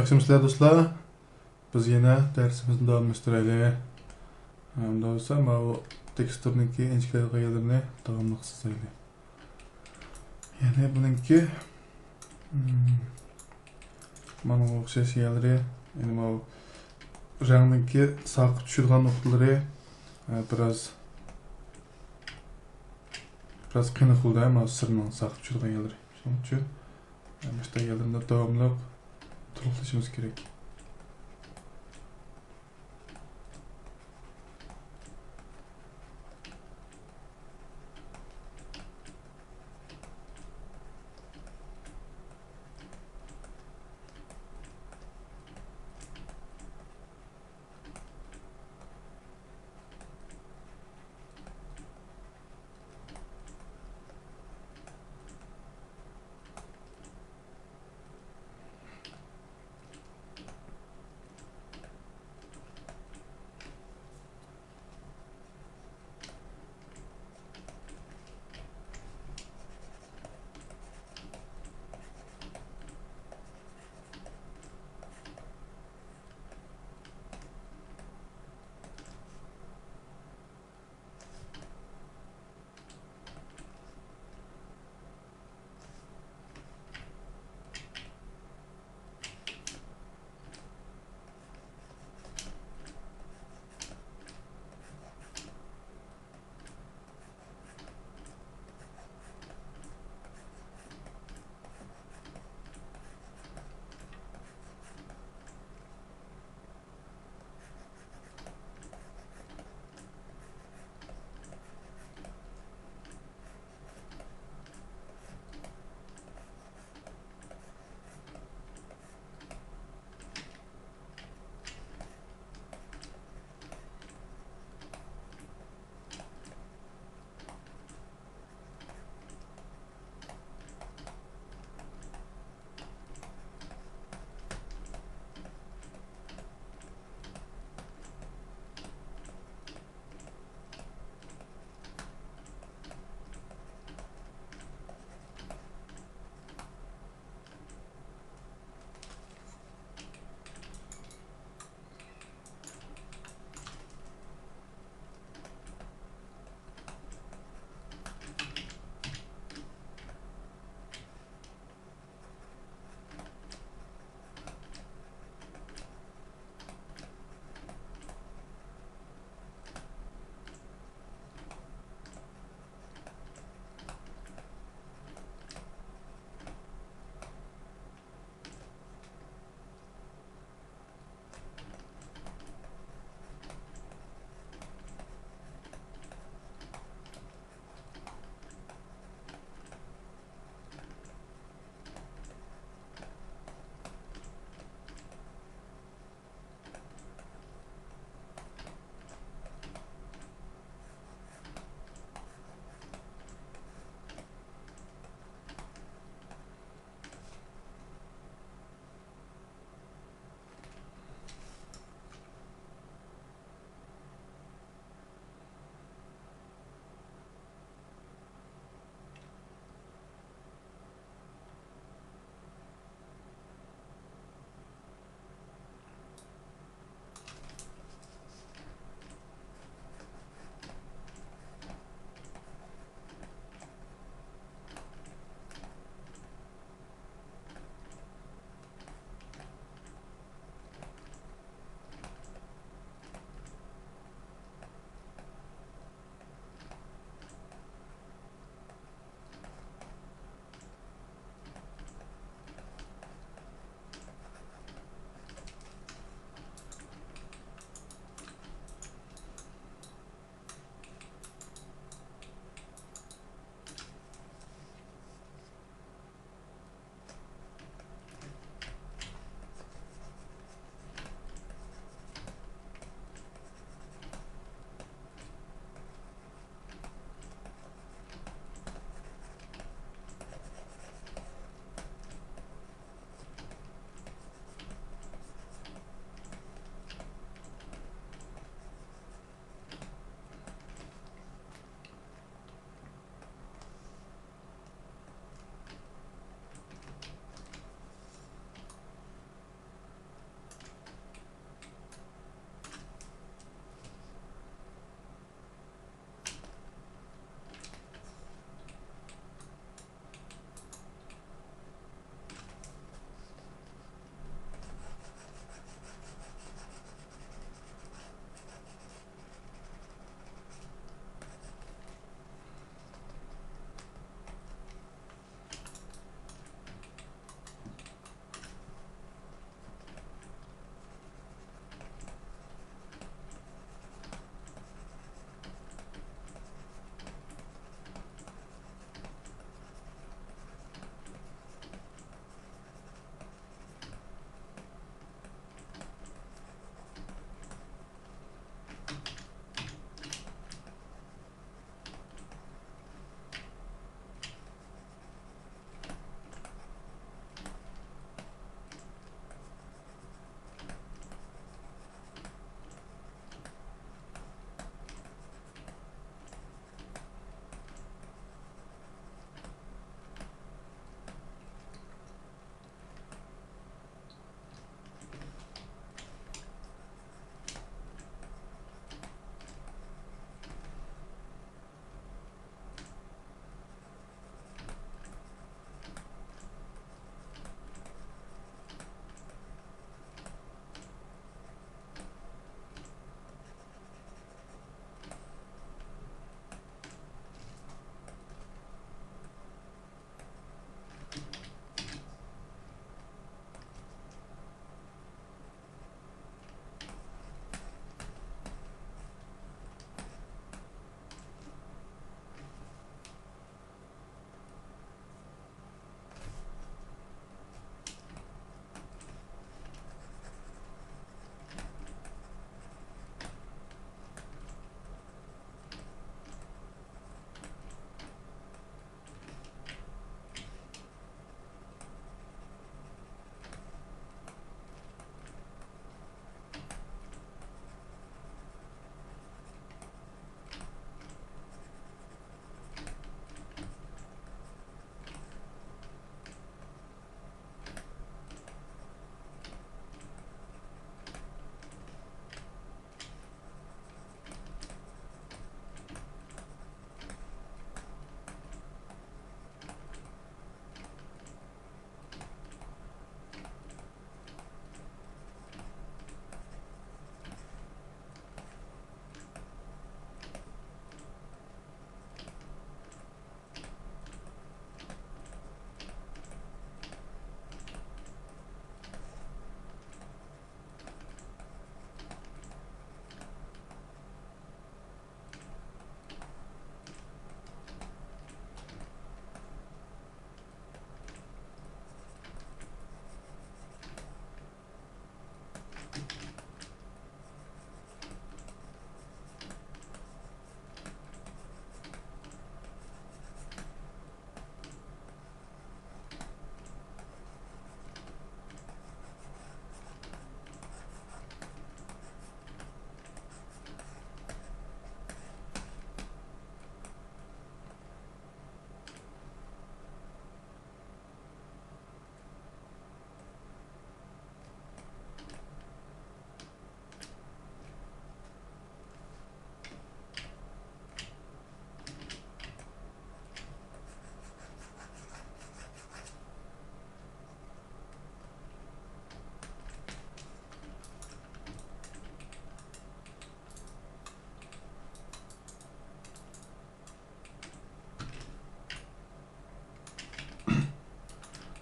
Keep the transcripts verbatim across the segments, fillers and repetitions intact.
ياخشىمۇسىلەر دوستلار؟ بىز يەنە دەرسىمىزنى داۋاملاشتۇرايلى. ئۇنداق بولسا ماۋۇ تېكستۇرنىڭكى ئىنچىكىلەيدىغان يەرلىرىنى داۋاملىق سىزايلى. يەنە بۇنىڭكى، مم، مانا ئوخشاش يەرلىرى، يەنە ماۋۇ رەڭنىڭكى ساقىت چۈشىدىغان نۇقتىلىرى، ئە، بىراز، بىراز قېنىق بولدى، ماۋۇ سىرنىڭ ساقىت چۈشىدىغان يەرلىرى. شۇنىڭ ئۈچۈن، ئە، مۇشۇنداق يەرلىرىنى داۋاملىق تولۇقلىشىمىز كېرەك.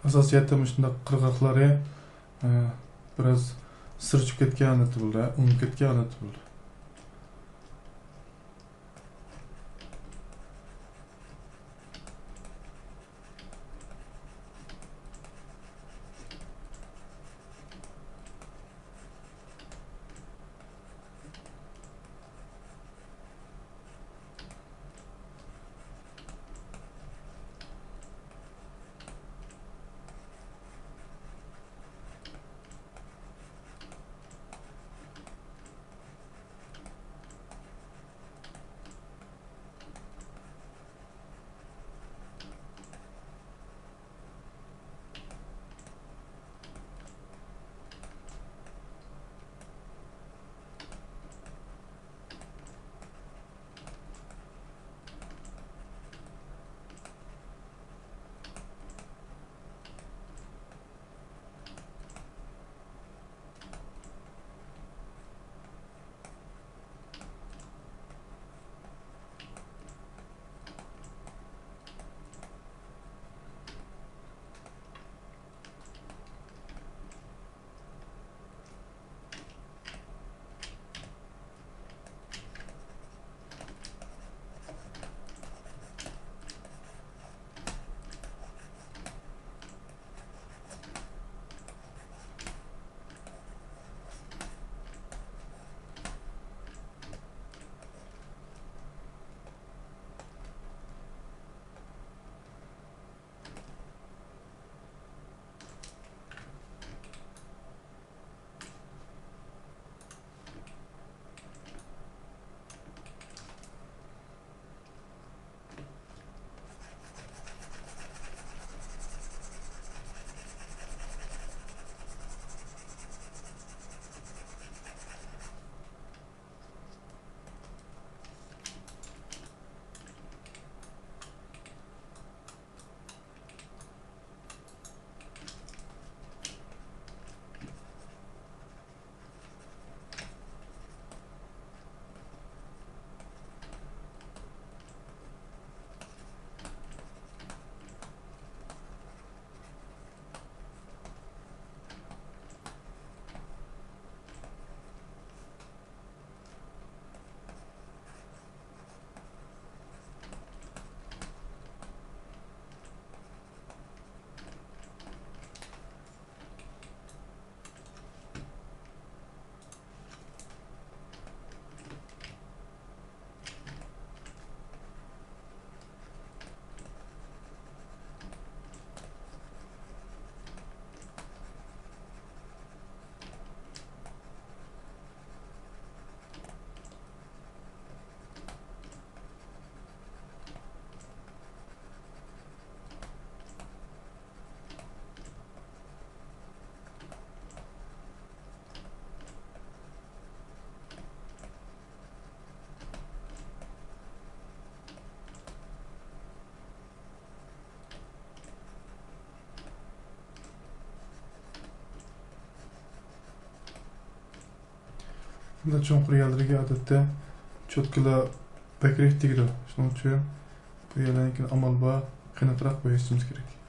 ئاساسىيەتتە مۇشۇنداق قىرغاقلىرى، ئە، بىراز سىرچىپ كەتكەن ھالەتتە بولدى، ئۇنىپ كەتكەن ھالەتتە بولدى. بۇنداق چوڭقۇر يەرلەرگە ئادەتتە چوتكىلار بەكرەك تېگىدۇ. شۇنىڭ ئۈچۈن بۇ يەرلەرنىڭكىنى ئامال بار خېنىقراق بويىشىمىز كېرەك.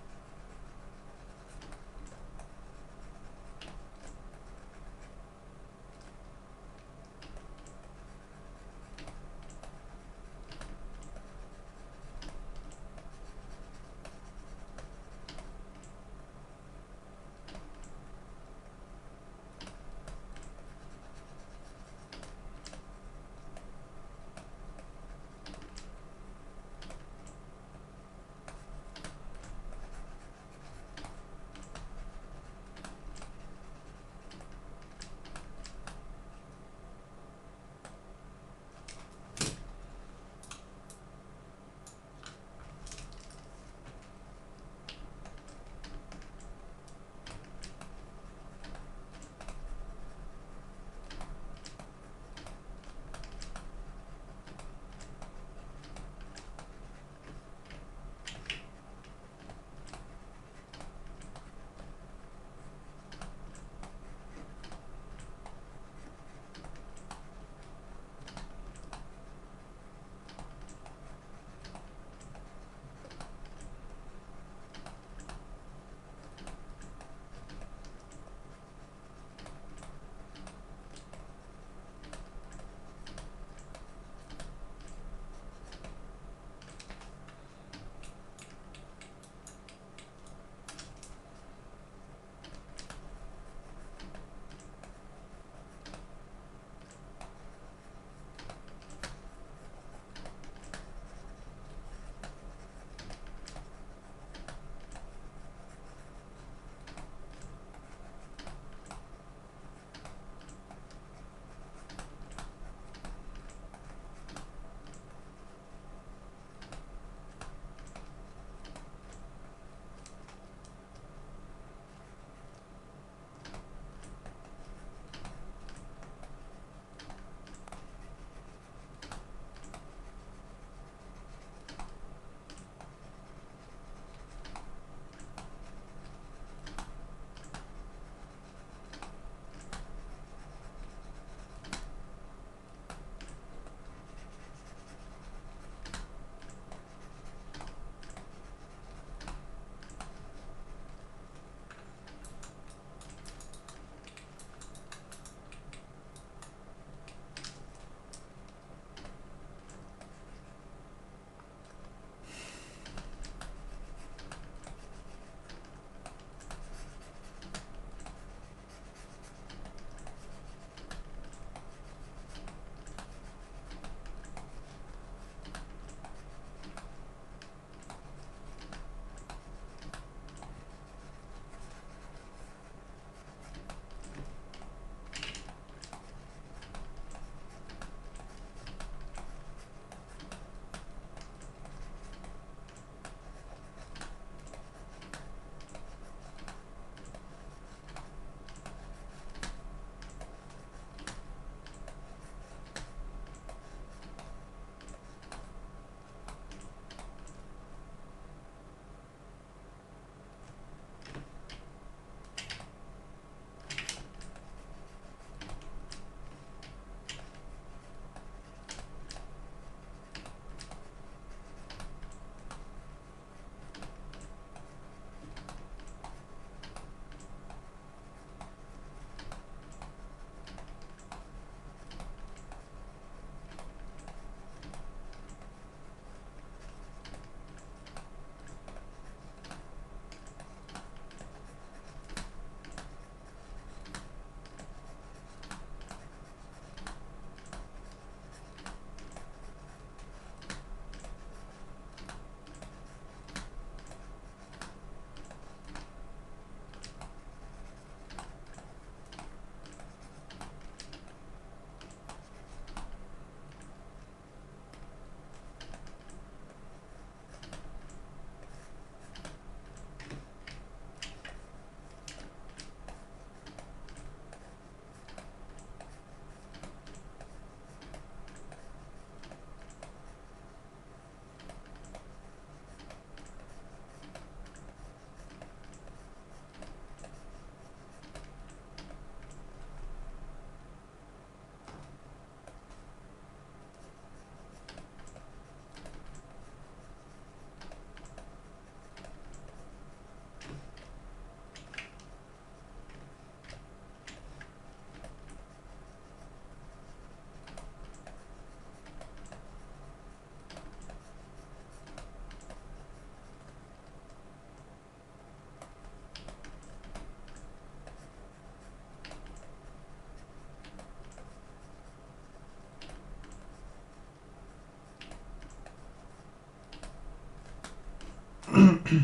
دېگەن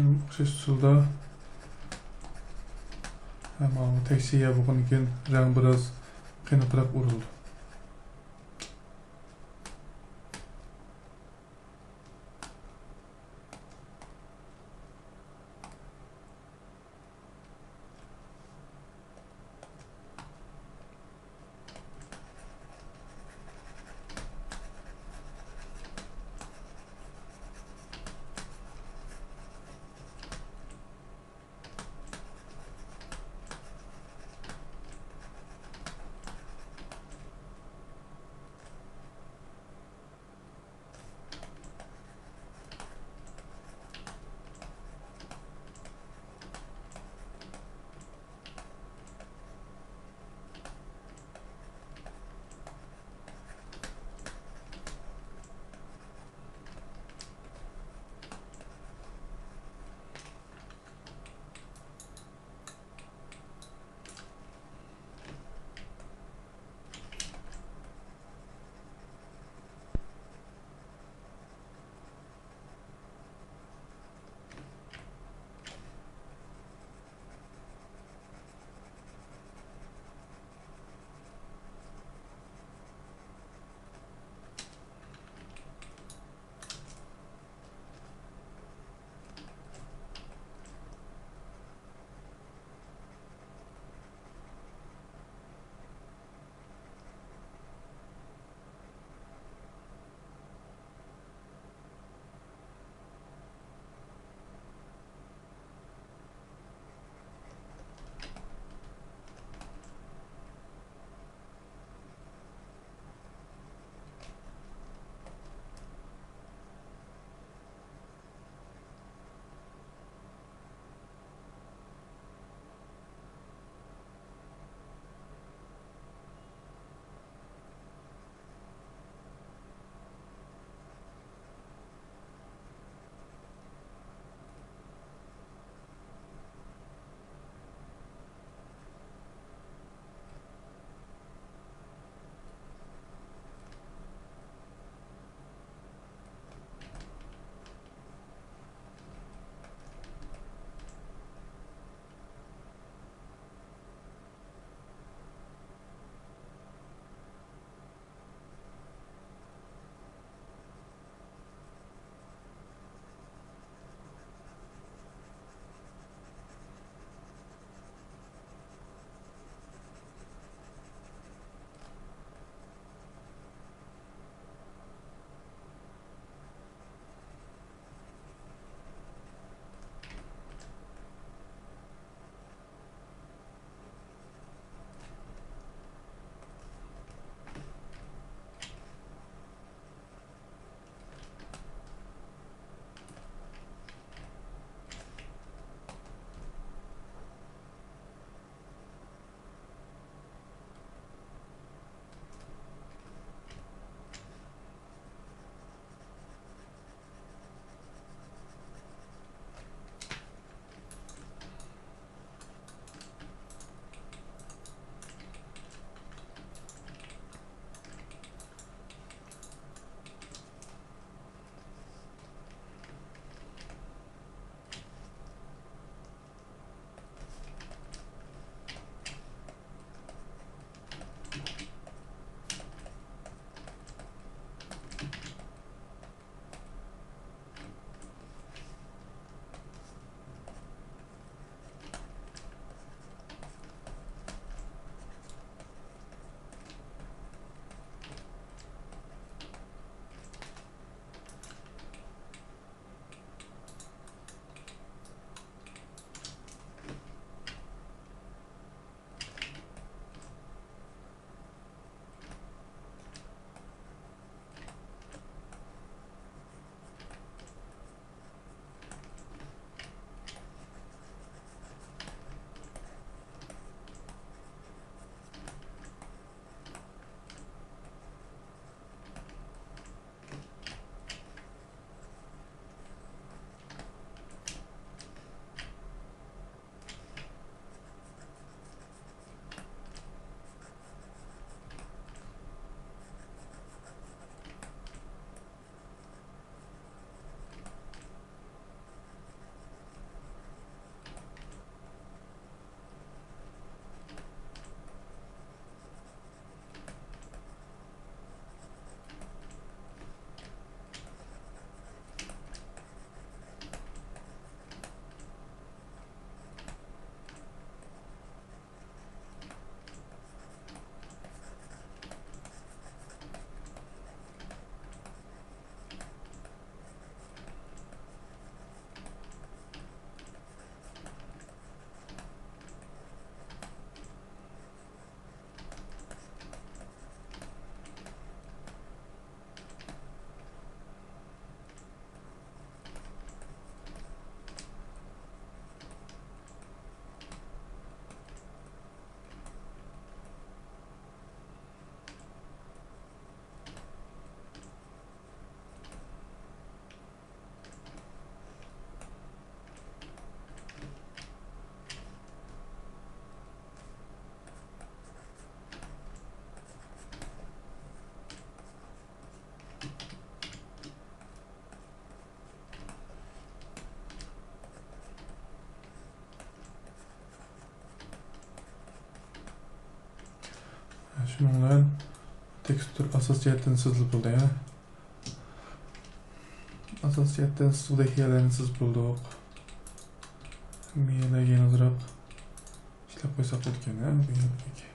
ئوخشاش ئۇسۇلدا ھەم تەكشى يا بولغاندىن كېيىن رەڭ بىراز قېنىقراق ئۇرۇلىدۇ. شۇنىڭ بىلەن تېكىستۇر ئاساسىي جەھەتتىن سىزىلىپ بولدى، ھە. ئاساسىي جەھەتتىن سىزغۇدەك يەرلەرنى سىزىپ بولدۇق. ھەممە يەرلەرگە يەنە ئازراق ئىشلەپ قويساق بولىدىكەن، ھە، بۇ يەردىكى.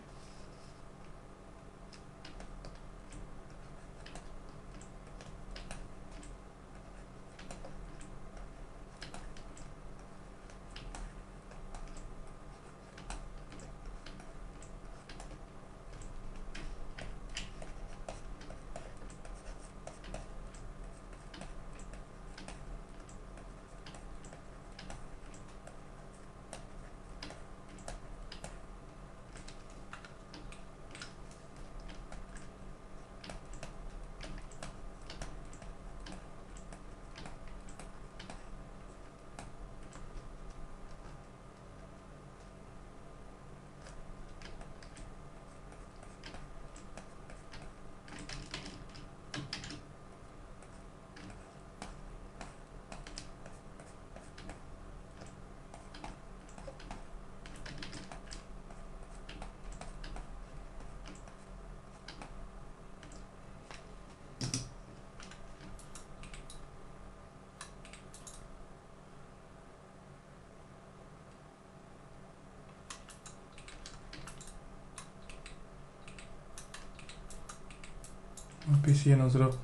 بىسى يەنە ئازراق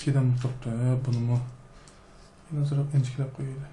چىداملىق تاپتى. ھە، بۇنىمۇ يەنە ئازراق ئىنچىكىلەپ قويايلى.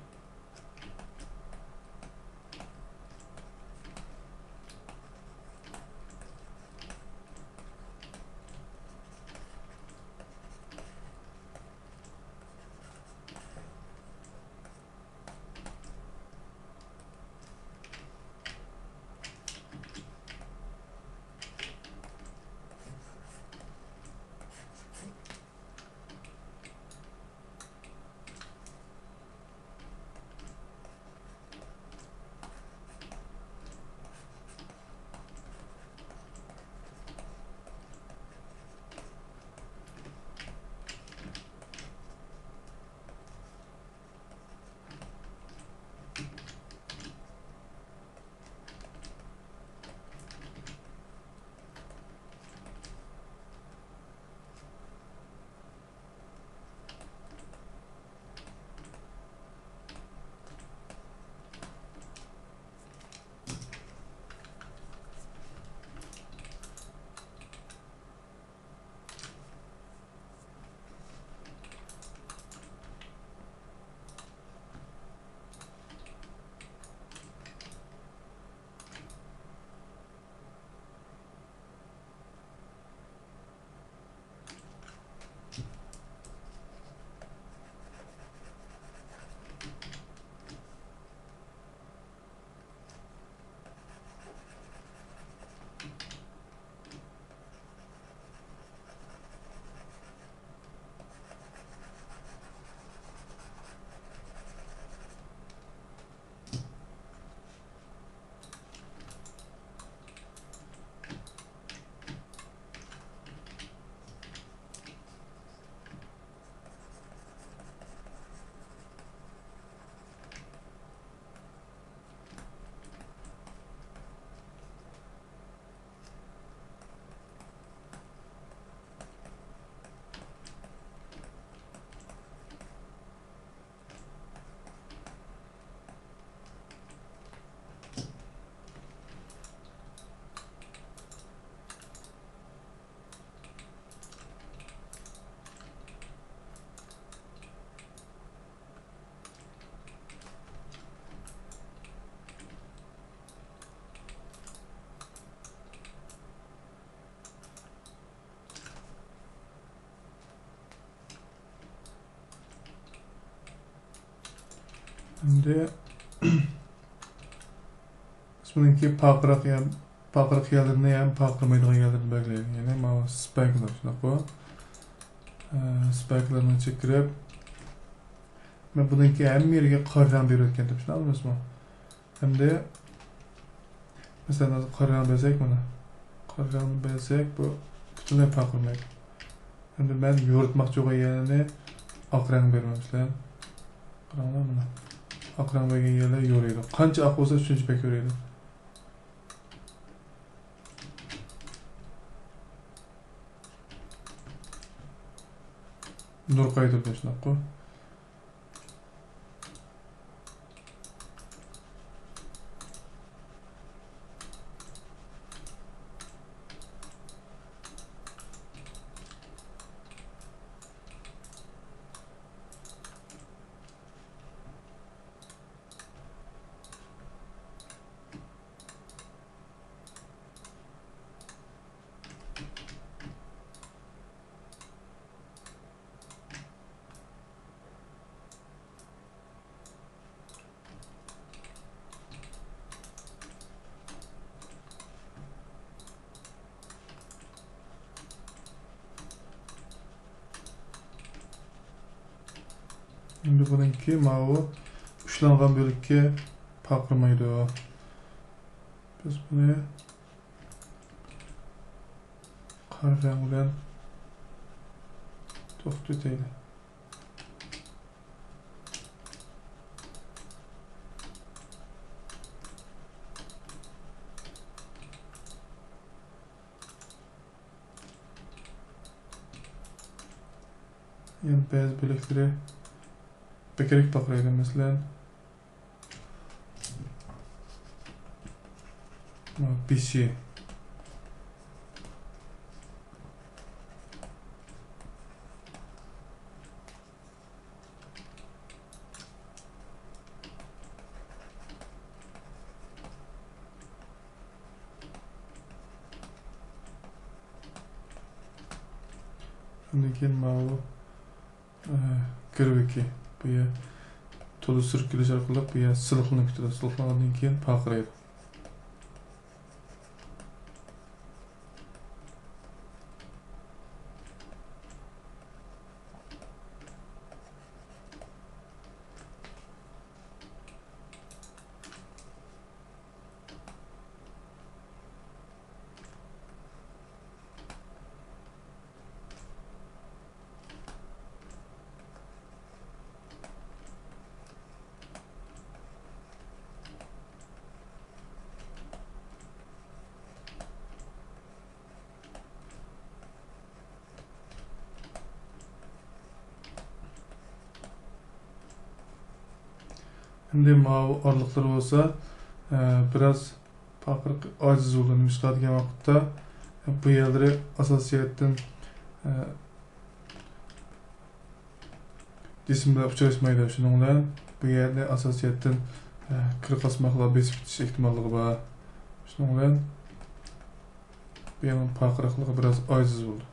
ئەمدى بىز بۇنىڭكى پارقىراق يا-، پارقىراق يەرلىرىنى ھەم پارقىرىمايدىغان يەرلىرىنى بەلگىلەيلى. يەنى ماۋۇ سپەكلەر، شۇنداققۇ؟ ئە، سپەكلەرنىڭ ئىچىگە كىرىپ، مەن بۇنىڭكى ھەممە يېرىگە قارا رەڭ بېرىۋەتكەنتىم، شۇنداق ئەمەسمۇ؟ ئەمدى مەسىلەن، ھازىر قارا رەڭ بەرسەك مانا. قارا رەڭ بەرسەك، بۇ پۈتۈنلەي پارقىرىمايدۇ. ئەمدى مەن يورۇتماقچى بولغان يەرنى ئاق رەڭ بېرىمەن، مەسىلەن. قاراڭلار مانا. ئاق رەڭ بەرگەن يەرلەر يورۇيدۇ. قانچە ئاق بولسا، شۇنچە بەك يورۇيدۇ. نۇر قايتۇرىدۇ، شۇنداققۇ؟ ئەمدى بۇنىڭكى ماۋۇ ئۇچلانغان بۆلەككە پارقىرىمايدۇ. بىز بۇنى قارا رەڭ بىلەن توختىتايلى. يەنە بەزى بۆلەكلىرى بەكرەك پارقىرايدۇ، مەسىلەن، بېشى. ئاندىن كېيىن ماۋۇ، ئە، گىرۋىكى. بۇ يەر تولا سۈركىلىش ئارقىلىق بۇ يەر سىلىقلىنىپ كېتىدۇ. سىلىقلانغاندىن كېيىن پارقىرايدۇ. ئەمدى ماۋۇ ئارىلىقلىرى بولسا، ئە، بىراز پارقىراق ئاجىز بولىدۇ. نېمىشقا دېگەن ۋاقىتتا، بۇ يەرلىرى ئاساسىي جەھەتتىن، ئە، جىسىم بىلەن ئۇچراشمايدۇ. شۇنىڭ بىلەن بۇ يەرنى ئاساسىي جەھەتتىن، ئە، كىر قاسماقلار بېسىپ كېتىش ئېھتىماللىقى بار. شۇنىڭ بىلەن بۇ يەرنىڭ پارقىراقلىقى بىراز ئاجىز بولىدۇ.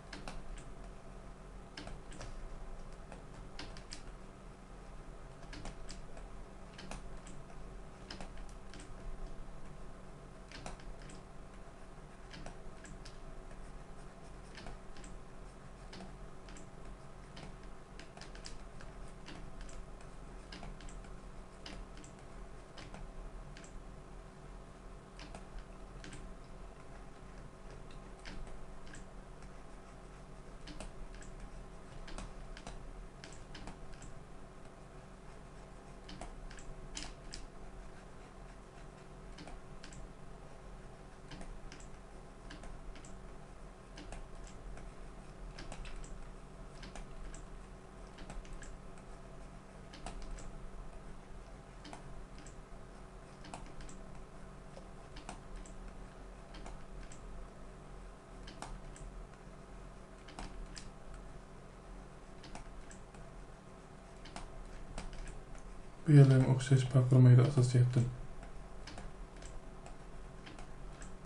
بۇ يەرلەرمۇ ئوخشاش پارقىرىمايدۇ ئاساسىي جەھەتتىن.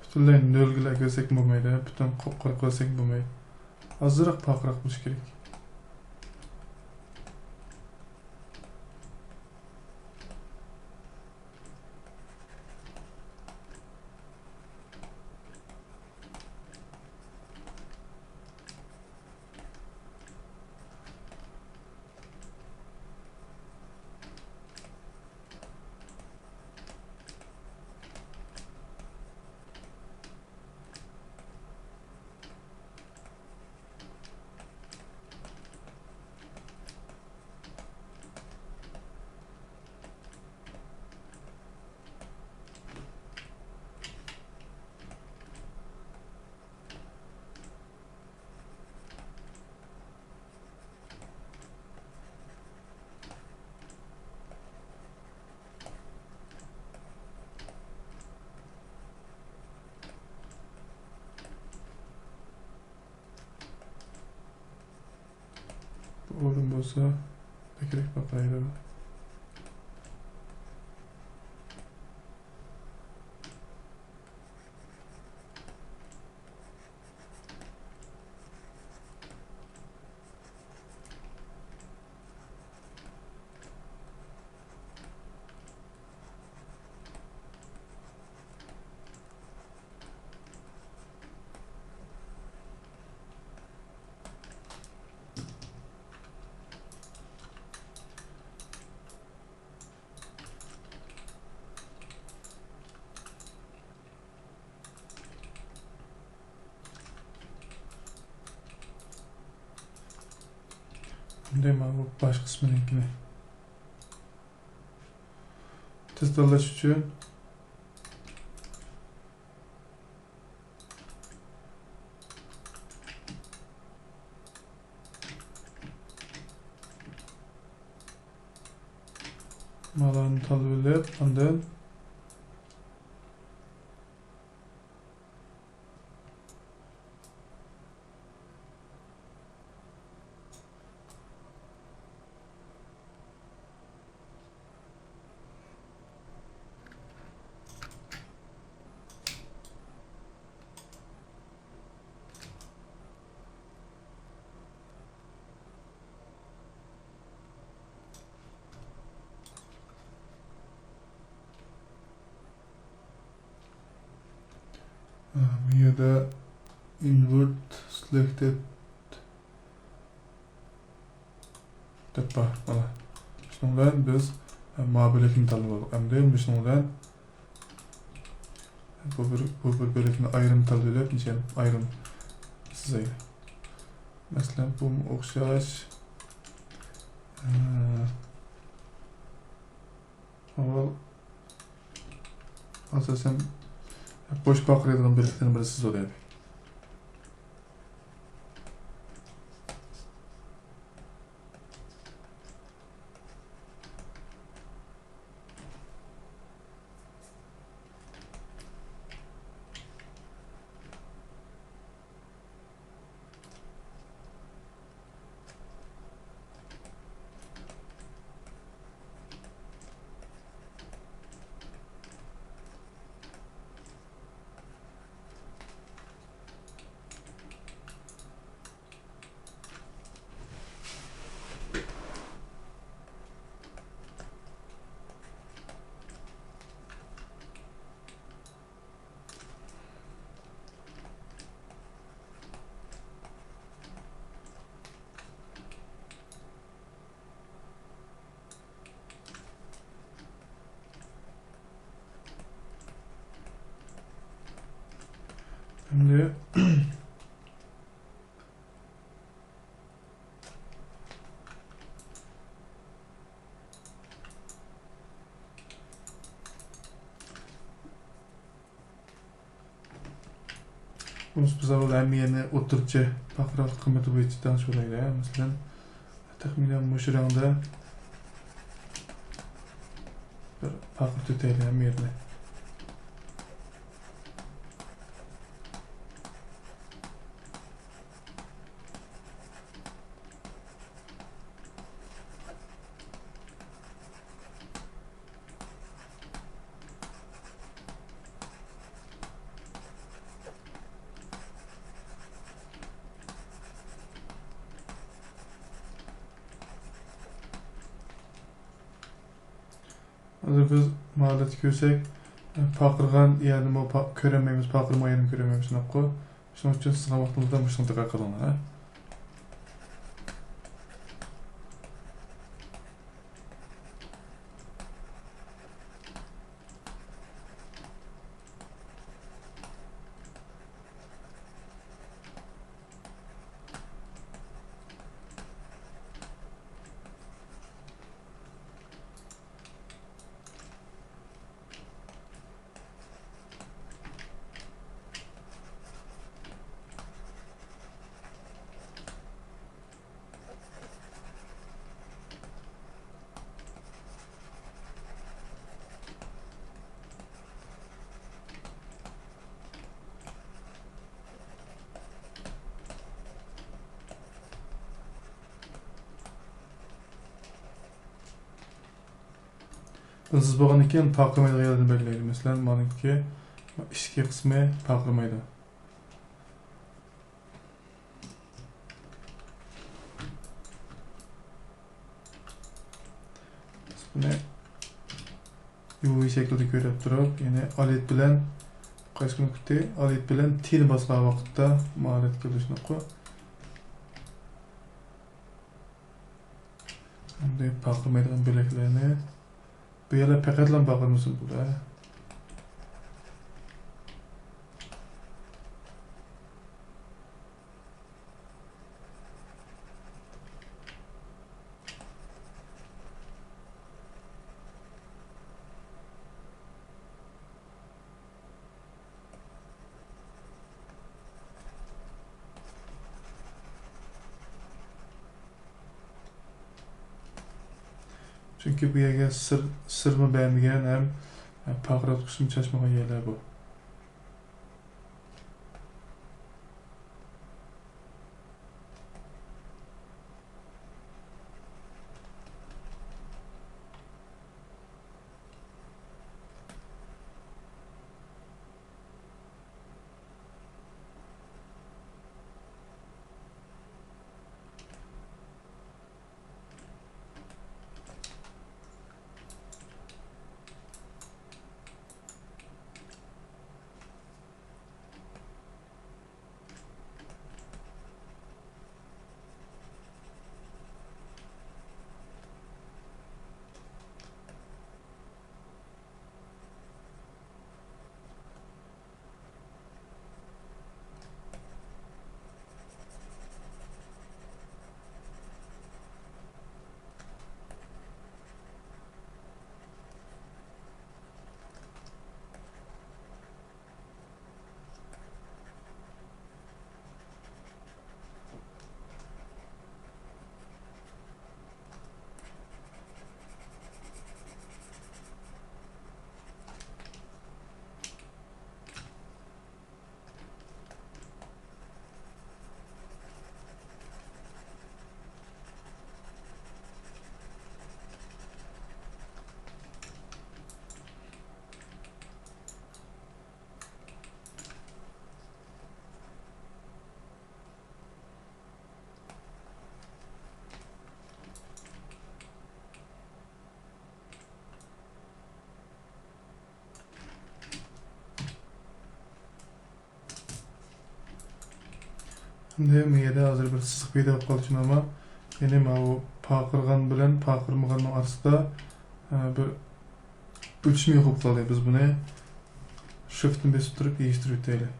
پۈتۈنلەي نۆلگىلا كۆرسەكمۇ بولمايدۇ، پۈتۈن قاپقارا كۆرسەكمۇ بولمايدۇ. ئازراق پارقىراق بولۇشى كېرەك. ئورۇن بولسا بەكرەك باقايلى. ئەمدى مانا بۇ باش قىسمىنىڭكىنى تېز تاللاش ئۈچۈن مانىلارنى تاللىۋېلىپ، ئاندىن بۇ يەردە invert selected دەپ بار. مانا. شۇنىڭ بىلەن بىز، ئە، ما بۆلەكنى تاللىۋالدۇق. ئەمدى مۇشۇنىڭ بىلەن بۇ بىر، بۇ بىر بۆلەكنى ئايرىم تاللىۋېلىپ، نىشان ئايرىم سىزايلى. مەسىلەن، بۇمۇ ئوخشاش. ئە، ئاۋۋال ئاساسەن بوش پارقىرايدىغان بۆلەكلەرنى بىر سىزىۋالايلى. ئەمدى بۇنىسى بىز ئاۋۋال ھەممە يەرنى ئوتتۇرىچە پارقىراقلىق قىممىتى بويىچە تەڭشىۋالايلى. مەسىلەن، تەخمىنەن مۇشۇ رەڭدە بىر پارقىرىتىۋېتەيلى ھەممە يەرنى. ھازىر بىز ماۋۇ ھالەتتە كۆرسەك، پارقىرىغان يەرنىمۇ پا-، كۆرەلمەيمىز، پارقىرىمىغان يەرنى كۆرەلمەيمىز، شۇنداققۇ؟ شۇنىڭ ئۈچۈن سىزغان ۋاقتىڭىزدا مۇشۇنى دىققەت قىلىڭلار، ھە. ئىزسىز بولغاندىن كېيىن پارقىرىمايدىغان يەرلەرنى بەلگىلەيدۇ. مەسىلەن، مانىڭكى ئىچكى قىسمى پارقىرىمايدۇ. بىز بۇنى يۇ ۋى شەكلىدە كۆرۈپ تۇرۇپ، يەنى ئالىيت بىلەن قايسى كۈنى كۈتتى؟ ئالىيت بىلەن تىنى باسقان ۋاقىتتا ماھارەت كېلىشنىققۇ. ئەمدى پارقىرىمايدىغان بۆلەكلەرنى بۇ يەرلەر پەقەتلا پارقىرىمىسۇن بۇدا. چۈنكى بۇ يەرگە سىر، سىرمۇ بەرمىگەن ھەم پارقىراتقۇچمۇ چاچمىغان يەرلەر بۇ. ئەمدى مۇ يەردە ھازىر بىر سىزىق پەيدا بولۇپ قالدى، شۇنداقمۇ؟ يەنى ماۋۇ پارقىرىغان بىلەن پارقىرىمىغاننىڭ ئارىسىدا، ئە، بىر ئۆتۈشمە يوق بولۇپ قالدى. بىز بۇنى شىفتنى بېسىپ تۇرۇپ يىغىشتۇرۇپ ئۆتەيلى.